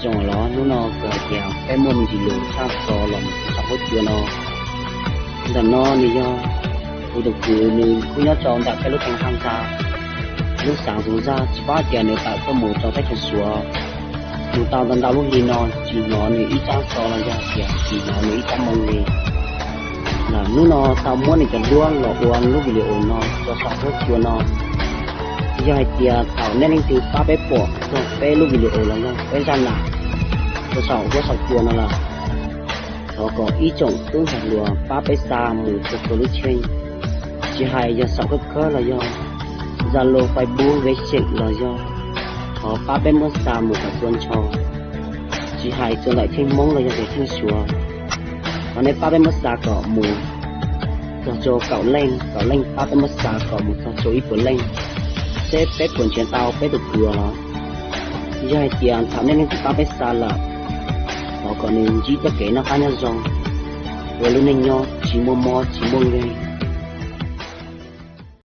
Zoo los hnub no kuv hais tias peb muaj me ntsis lus tshaj xov los mus saum huab cua no. Ntawm no nws yog kuv tus kwv, nws kuj nyob rau ntawm peb lub teev haj ntsa, lub xaav zoov zaj, tsis paub hais tias nws tawm tuaj mus rau teb chaws Suav mus tau ntau ntau lub hli no, tsis hnov nws ib tsab xov los yog tias tsis hnov nws ib tsab moo li. Hnub no tau muab nws cov duab los ua lub video no rau saum huab cua no. Yog hais tias thaum nej leej twg pab peb pom txog peb lub video los yog peb zaj nam rau saum huab saum cua no lawm, thov kom ib tsoom tub ntxhais hluas pab peb xa mus txog rau lub tsheej, tsis hais yog saum khawb khawb los yog Zalo, Facebook, Wechat los yog, thov pab peb muab xa mus kom txhua nrho, tsis hais txhua ntawm cheej Hmoob los yog tias cheej Suav. Thov nej pab peb muab xa kom mus txog rau kaum leej, kaum leej pab peb muab xa kom mus txog rau ib puas leej, seb peb puas nrhiav tau peb tus kwv los. Yog hais tias thaum nej leej twg pab peb xa lawm, thov kom nws ntsib txoj kev noj qab nyob zoo, ua lub neej nyob tsis muaj mob tsis muaj nkeeg.